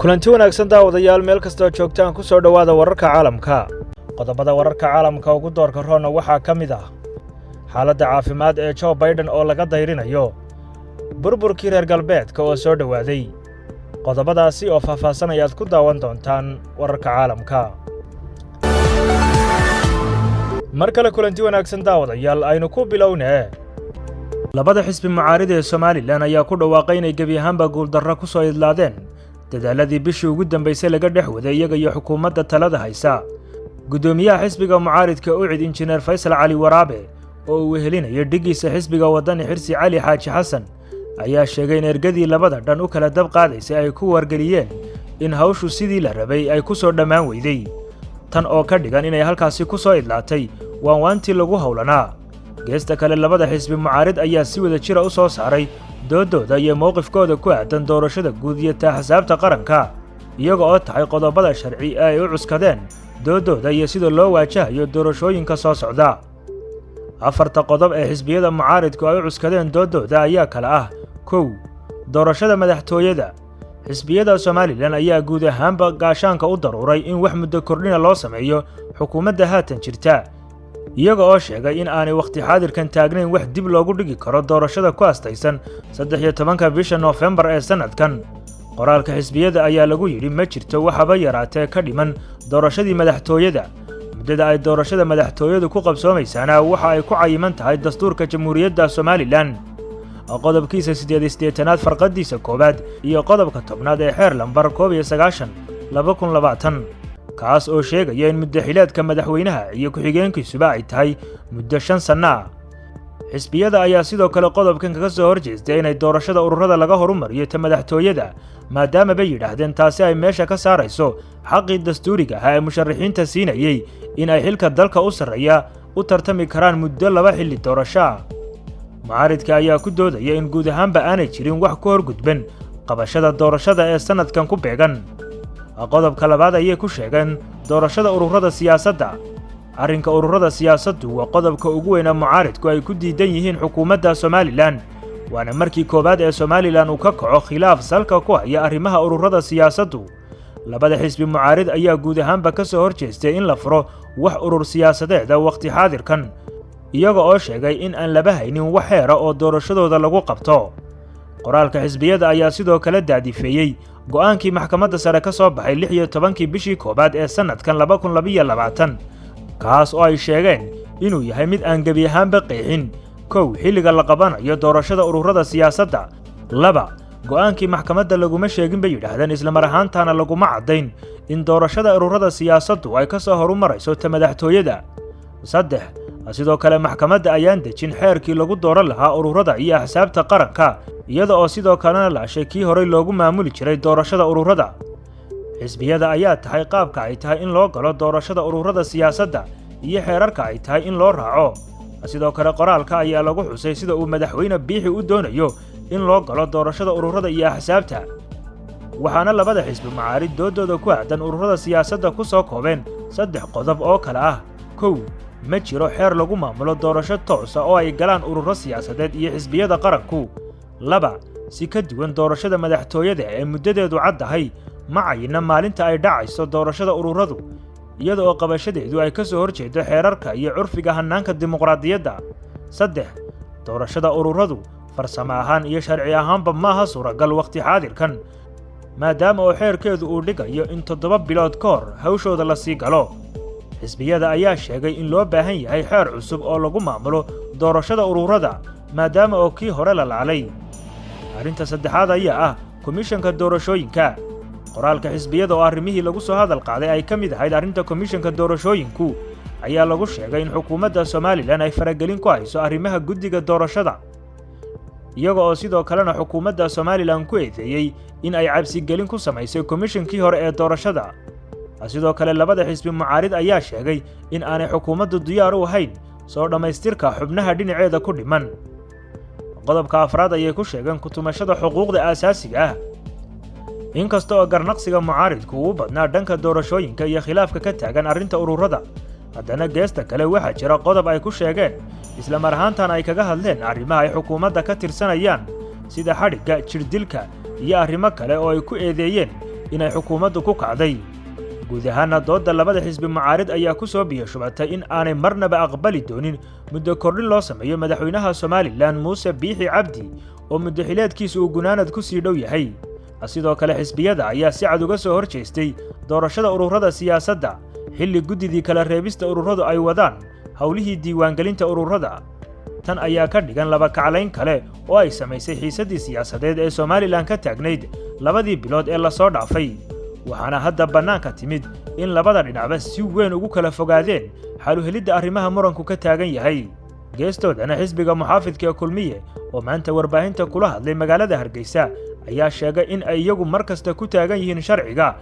Kulanti wanaagsan, daawadayaal, meel kastoo joogtaan, ku soo dhowaada wararka caalamka. Qodobada wararka caalamka ugu doorka roonna waxaa ka mid ah xaaladda caafimaad ee Joe Biden oo laga dayrinayo, burburkii reer galbeedka oo soo dhowaaday. Qodobadaasi oo faahfaahsan ayaad ku daawan doontaan wararka caalamka. Mar kale kulanti wanaagsan, daawadayaal. Aynu ku bilownee, labada xisbi mucaarid ee Somaliland ayaa ku dhawaaqay inay gebi ahaanba guuldarro ku soo idlaadeen dadaaladii bishii ugu dambaysay laga dhex waday iyaga iyo xukuumadda talada haysa. Guddoomiyaha xisbiga mucaaridka UCID, Injineer Faysal Cali Waraabe, oo uu wehelinayo dhiggiisa xisbiga Waddani, Xirsi Cali Xaaji Xasan, ayaa sheegay in ergadii labada dhan u kala dab qaadaysay ay ku wargeliyeen in hawshu sidii la rabay ay ku soo dhammaan weyday, tan oo ka dhigan inay halkaasi ku soo idlaatay waanwaantii lagu howlanaa. Geesta kale, labada xisbi mucaarid ayaa si wada jira u soo saaray doodooda iyo mowqifkooda ku aadan doorashada guud iyo taa axsaabta qaranka, iyaga oo tahay qodobada sharci ee ay u cuskadeen doodooda iyo sida loo waajahayo doorashooyinka soo socda. Afarta qodob ee xisbiyada mucaaridku ay u cuskadeen doodooda ayaa kale ah: 1, doorashada madaxtooyada. Xisbiyada Somaliland ayaa guud ahaanba gaashaanka u daruuray in wax muddo kordhina loo sameeyo xukuumadda haatan jirta, iyaga oo sheegay in aanay wakhti xaadirkan taagnayn wax dib loogu dhigi karo doorashada ku astaysan 13-ka bisha Noofembar ee sannadkan. Qoraalka xisbiyada ayaa lagu yidhi: ma jirto waxaba yaraatee ka dhiman doorashadii madaxtooyada. Muddada ay doorashada madaxtooyadu ku qabsoomaysaana waxa ay ku cayiman tahay dastuurka Jamhuuriyadda Somaliland, qodobkiisa 88aad farqadiisa koowaad iyo qodobka 10aad ee xeer lambar 91/2020, kaas oo sheegaya in muddo xileedka madaxweynaha iyo ku-xigeenkiisuba ay tahay muddo 5 sanno ah. Xisbiyada ayaa sidoo kale qodobkan kaga soo horjeestay inay doorashada ururada laga horumariyo ta madaxtooyada, maadaama bay yidhaahdeen taasi ay meesha ka saarayso xaqii dastuuriga ahaa ee musharaxiinta siinayey in ay xilka dalka u sarreeya u tartami karaan muddo laba xilli doorasho ah. Mucaaridka ayaa ku doodaya in guud ahaanba aanay jirin wax ku horgudban qabashada doorashada ee sannadkan ku beegan. Qodobka labaad ayay ku sheegeen doorashada ururada siyaasadda. Arrinka ururada siyaasaddu waa qodobka ugu weyna mucaaridku ay ku diidan yihiin xukuumadda Somaliland, waana markii koowaad ee Somaliland uu ka kaco khilaaf salka ku haya arrimaha ururada siyaasaddu. Labada xisbi mucaarid ayaa guud ahaanba ka soo horjeestay in la furo wax urur siyaasadeeda wakhti xaadirkan, iyaga oo sheegay in aan laba haynin wax xeera oo doorashadooda lagu qabto. Qoraalka xisbiyada ayaa sidoo kale daadifeeyey go'aankii maxkamadda sare ka soo baxay 16-kii bishii koowaad ee sannadkan 2022, kaas oo ay sheegeen inuu yahay mid aan gebi ahaanba qeexin: 1, xilliga la qabanayo doorashada ururada siyaasadda; 2, go'aankii maxkamadda laguma sheegin, bay yidhaahdeen, islamar ahaantaana laguma caddayn in doorashada ururada siyaasaddu ay ka soo horumarayso ta madaxtooyada; 3, sidoo kale maxkamadda ayaan dejin xeerkii lagu dooran lahaa ururada iyo axsaabta qaranka, iyada oo sidoo kalena laashay kii horey loogu maamuli jiray doorashada ururada. Xisbiyada ayaa tahay qaabka ay tahay in loo galo doorashada ururada siyaasadda iyo xeerarka ay tahay in loo raaco. Sidoo kale qoraalka ayaa lagu xusay sida uu Madaxweyne Biixi u doonayo in loo galo doorashada ururada iyo axsaabta, waxaana labada xisbi mucaarid doodooda ku aadan ururada siyaasadda ku soo koobeen saddex qodob oo kale ah: 1, ma jiro xeer lagu maamulo doorasho toosa oo ay galaan ururo siyaasadeed iyo xisbiyada qaranku; 2, si ka duwan doorashada madaxtooyada ee muddadeedu caddahay, ma cayina maalinta ay dhacayso doorashada ururadu, iyada oo qabashadeedu ay ka soo horjeedo xeerarka iyo curfiga hannaanka dimuqraadiyadda; 3, doorashada ururadu farsamo ahaan iyo sharci ahaanba maaha suuragal wakhti xaadirkan, maadaama oo xeerkeedu uu dhigayo in 7 bilood ka hor hawshooda la sii galo. Xisbiyada ayaa sheegay in loo baahan yahay xeer cusub oo lagu maamulo doorashada ururada, maadaama oo kii hore la laalay. Arrinta saddexaad ayaa ah komishanka doorashooyinka. Qoraalka xisbiyada oo arrimihii lagu soo hadal qaaday ay ka mid ahayd arrinta komishanka doorashooyinku ayaa lagu sheegay in xukuumadda Somaliland ay faragelin ku hayso arrimaha guddiga doorashada, iyaga oo sidoo kalena xukuumadda Somaliland ku eedeeyey in ay cabsigelin ku samaysay komishankii hore ee doorashada. Sidoo kale labada xisbi mucaarid ayaa sheegay in aanay xukuumaddu diyaar u ahayn soo dhammaystirka xubnaha dhinaceeda ku dhiman. Qodobka afraad ayay ku sheegeen kutumashada xuquuqda aasaasiga ah. Inkasta oo garnaqsiga mucaaridku uu badnaa dhanka doorashooyinka iyo khilaafka ka taagan arrinta ururada, haddana geesta kale waxaa jira qodob ay ku sheegeen, islamar ahaantan ay kaga hadleen arrimaha ay xukuumadda ka tirsanayaan, sida xadhigga, jirdilka iyo arrimo kale oo ay ku eedeeyeen inay xukuumaddu ku kacday. Guud ahaana doodda labada xisbi mucaarid ayaa ku soo biyashubatay in aanay marnaba aqbali doonin muddo kordhin loo sameeyo madaxweynaha Somalilan Muuse Biixi Cabdi oo muddo xileedkiisa uu gunaanad ku sii dhow yahay. Sidoo kale xisbiyada ayaa si cad uga soo hor jeestay doorashada ururada siyaasadda xilli guddidii kala reebista ururadu ay wadaan howlihii diiwaangelinta ururada. Tan ayaa ka dhigan laba kaclayn kale oo ay samaysay xiisaddii siyaasadeed ee Somalilan ka taagnayd labadii bilood ee lasoo dhaafay, waxaana hadda bannaanka timid in labada dhinacba si weyn ugu kala fogaadeen xaluhelidda arrimaha muranku ka taagan yahay. Geestoodana xisbiga muxaafidka ee Kulmiye oo maanta warbaahinta kula hadlay magaalada Hargeysa ayaa sheegay in ay iyagu mar kasta ku taagan yihiin sharciga,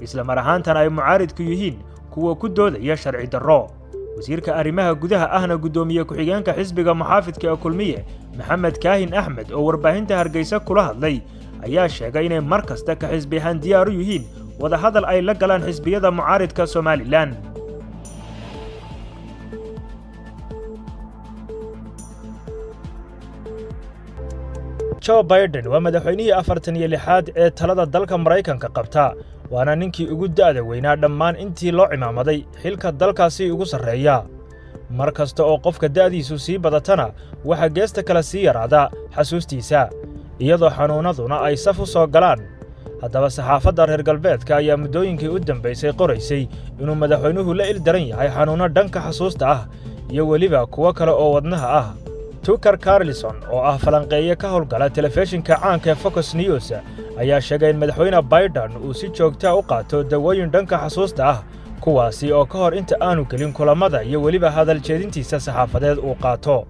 isla mar ahaantana ay mucaaridku yihiin kuwa ku doodaya sharci darro. Wasiirka arrimaha gudaha ahna guddoomiye ku-xigeenka xisbiga muxaafidka ee Kulmiye Maxamed Kaahin Axmed oo warbaahinta Hargeysa kula hadlay ayaa sheegay inay mar kasta ka xisbi ahaan diyaar u yihiin wadahadal ay la galaan xisbiyada mucaaridka Somalilan. Joe Biden waa madaxweynihii 46aad ee talada dalka Maraykanka qabta, waana ninkii ugu da'da weynaa dhammaan intii loo cimaamaday xilka dalkaasi ugu sarreeya. Mar kasta oo qofka da'diisu sii badatana waxaa geesta kale sii yaraada xasuustiisa, iyadoo xanuunnaduna ay saf u soo galaan. Haddaba saxaafadda reer galbeedka ayaa muddooyinkii u dambaysay qoraysay inuu madaxweynuhu la il daran yahay xanuunno dhanka xasuusta ah iyo weliba kuwo kale oo wadnaha ah. Tucker Carlson oo ah falanqeeye ka howlgala telefishinka caanka ee Fox News ayaa sheegay in madaxweyne Biden uu si joogta u qaato dawooyin dhanka xasuusta ah, kuwaasi oo ka hor inta aanu gelin kulamada iyo weliba hadal jeedintiisa saxaafadeed uu qaato,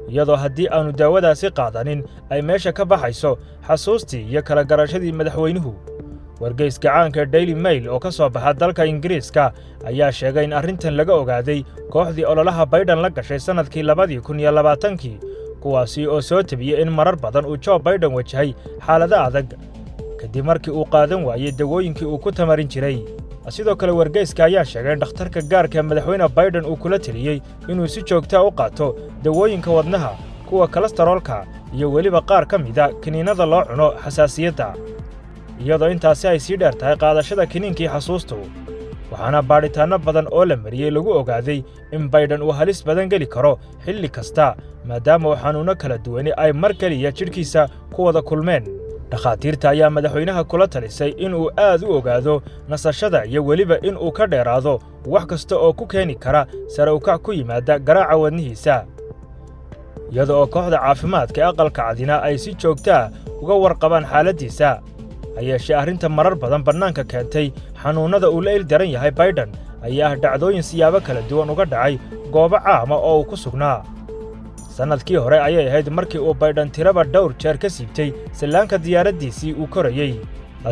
iyadoo haddii aanu daawadaasi qaadanin ay meesha ka baxayso xasuustii iyo kala garashadii madaxweynuhu. Wargeyska caanka Daily Mail oo ka soo baxa dalka Ingiriiska ayaa sheegay in arrintan laga ogaaday kooxdii ololaha Biden la gashay sannadkii 2020-kii, kuwaasi oo soo tebiyey in marar badan uu Joe Biden wajahay xaalado adag kadib markii uu qaadan waayey dawooyinkii uu ku tamarin jiray. Sidoo kale wargeyska ayaa sheegay in dhakhtarka gaarka madaxweyne Biden uu kula teliyey inuu si joogta u qaato dawooyinka wadnaha, kuwa kolestaroolka iyo weliba qaar ka mida kiniinada loo cuno xasaasiyadda, iyadoo intaasi ay sii dheer tahay qaadashada kiniinkii xasuustu. Waxaana baadhitaanno badan oo la mariyey lagu ogaaday in Biden uu halis badan geli karo xilli kasta, maadaama uu xanuunno kala duwani ay mar keliya jidhkiisa ku wada kulmeen. Dhakhaatiirta ayaa madaxweynaha kula talisay inuu aad u ogaado nasashada iyo weliba inuu ka dheeraado wax kasta oo ku keeni kara sare ukac ku yimaada garaaca wadnihiisa, iyada oo kooxda caafimaadka ee aqalka cadina ay si joogtaa uga warqabaan xaaladdiisa. Ha yeeshee arrinta marar badan bannaanka keentay xanuunnada uu la il daran yahay Biden ayaa ah dhacdooyin siyaabo kala duwan uga dhacay goobo caama oo uu ku sugnaa. Sannadkii hore ayay ahayd markii uu Biden tiraba dhowr jeer ka siibtay sallaanka diyaaraddiisii uu korayey.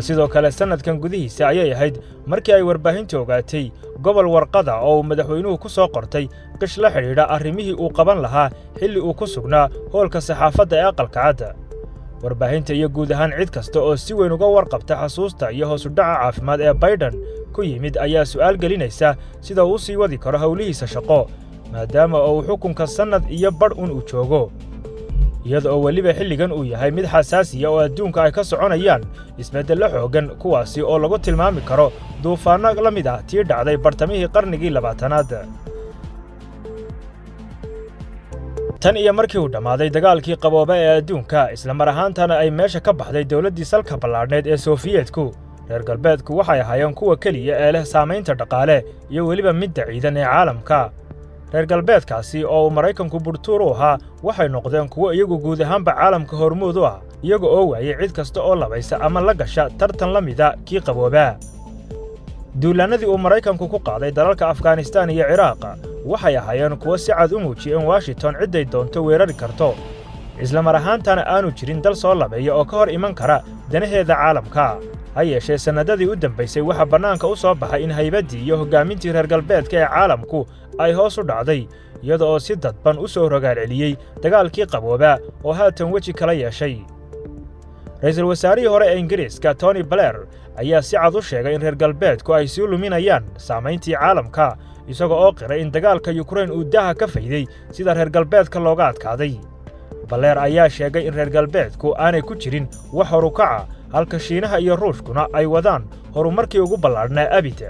Sidoo kale sannadkan gudihiisa ayay ahayd markii ay warbaahintu ogaatay gobol warqada oo uu madaxweynuhu ku soo qortay qish la xidhiidha arrimihii uu qaban lahaa xilli uu ku sugnaa hoolka saxaafadda ee aqalka cadda. Warbaahinta iyo guud ahaan cid kasta oo si weyn uga warqabta xasuusta iyo hoos u dhaca caafimaad ee Biden ku yimid ayaa su'aal gelinaysa sida uu u sii wadi karo howlihiisa shaqo, maadaama uu xukunka sannad iyo badh un uu joogo, iyada oo weliba xilligan uu yahay mid xasaasiya oo adduunka ay ka soconayaan isbeddello xooggan, kuwaasi oo lagu tilmaami karo duufaanno la mid ah tii dhacday bartamihii qarnigii 20aad. Tan iyo markii uu dhammaaday dagaalkii qabooba ee adduunka, isla mar ahaantana ay meesha ka baxday dowladdii salka ballaadhneed ee Sofiyeetku, reer galbeedku waxay ahaayeen kuwa keliya ee leh saamaynta dhaqaale iyo weliba midda ciidan ee caalamka. Reer galbeedkaasi oo uu Maraykanku burtuur u ahaa waxay noqdeen kuwo iyagu guud ahaanba caalamka hormuud u ah, iyaga oo waayey cid kasta oo labaysa ama la gasha tartan la mida kii qaboobaa. Duulaannadii uu Maraykanku ku qaaday dalalka Afghanistaan iyo Ciraaq waxay ahaayeen kuwo si cad u muujiyey in Washington cidday doonto weerari karto, isla mar ahaantana aanu jirin dal soo labeeya oo ka hor iman kara danaheeda caalamka. Ha yeeshee sannadadii u dambaysay waxaa bannaanka u soo baxay in haybaddii iyo hoggaamintii reer galbeedka ee caalamku ay hoos u dhacday, iyada oo si dadban u soo rogaal celiyey dagaalkii qaboobaa oo haatan weji kala yeeshay. Ra'iisul wasaarihii hore ee Ingiriiska Tony Blair ayaa si cad u sheegay in reer galbeedku ay sii luminayaan saamayntii caalamka, isaga oo qiray in dagaalka Yukrain uu daaha ka fayday sida reer galbeedka looga adkaaday. Blair ayaa sheegay in reer galbeedku aanay ku jirin wax horukaca Halka Shiinaha iyo Ruushkuna ay wadaan horumarkii ugu ballaadhnaa abid,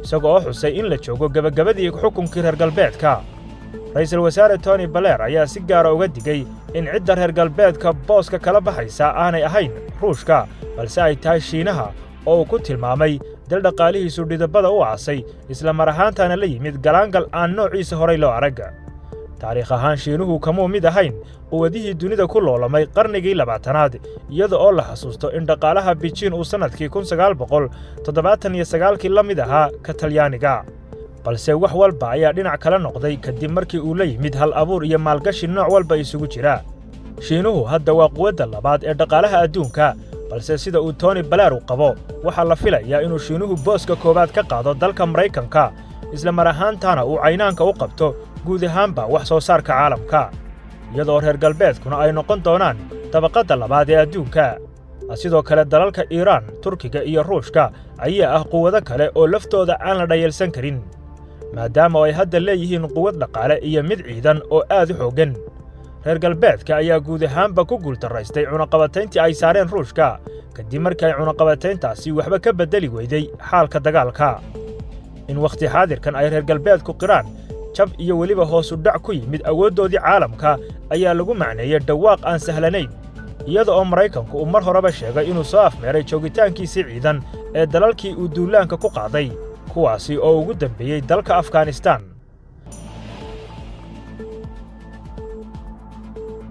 isaga oo xusay in la joogo gebagabadii xukunkii reer galbeedka. Ra'iisul Wasaare Tony Blair ayaa si gaara uga digey in cidda reer galbeedka booska kala baxaysa aanay ahayn Ruushka, balse ay tahay Shiinaha, oo uu ku tilmaamay dal dhaqaalihiisu dhidabada u aasay, isla mar ahaantaana la yimid galaangal aan noociisa horay loo arag. Taariikh ahaan, Shiinuhu kamuu mid ahayn quwadihii dunida ku loolamay qarnigii 20aad, iyada oo la xasuusto in dhaqaalaha Bijiin uu sannadkii 1979kii la mid ahaa ka Talyaaniga. Balse wax walba ayaa dhinac kala noqday kadib markii uu la yimid hal abuur iyo maalgashi nooc walba isugu jira. Shiinuhu hadda waa quwadda labaad ee dhaqaalaha adduunka, balse sida uu Tony Blair u qabo, waxaa la filayaa inuu Shiinuhu booska koowaad ka qaado dalka Maraykanka, isla mar ahaantaana uu caynaanka u qabto guud ahaanba wax soo saarka caalamka, iyadoo reer galbeedkuna ay noqon doonaan dabaqadda labaad ee adduunka. Sidoo kale, dalalka Iiraan, Turkiga iyo Ruushka ayaa ah quwado kale oo laftooda aan la dhayalsan karin, maadaama ay hadda leeyihiin quwad dhaqaale iyo mid ciidan oo aad u xooggan. Reer galbeedka ayaa guud ahaanba ku guuldarraystay cunaqabatayntii ay saareen Ruushka, kadib markii ay cunaqabatayntaasi waxba ka beddeli weyday xaalka dagaalka. In wakhti xaadirkan ay reer galbeedku qiraan jab iyo weliba hoosu dhac ku yimid awooddoodii caalamka ayaa lagu macneeyey dhawaaq aan sahlanayn, iyada oo Maraykanku uu mar horeba sheegay inuu soo afmeeray joogitaankiisii ciidan ee dalalkii uu duulaanka ku qaaday, kuwaasi oo ugu dambeeyey dalka Afghanistaan.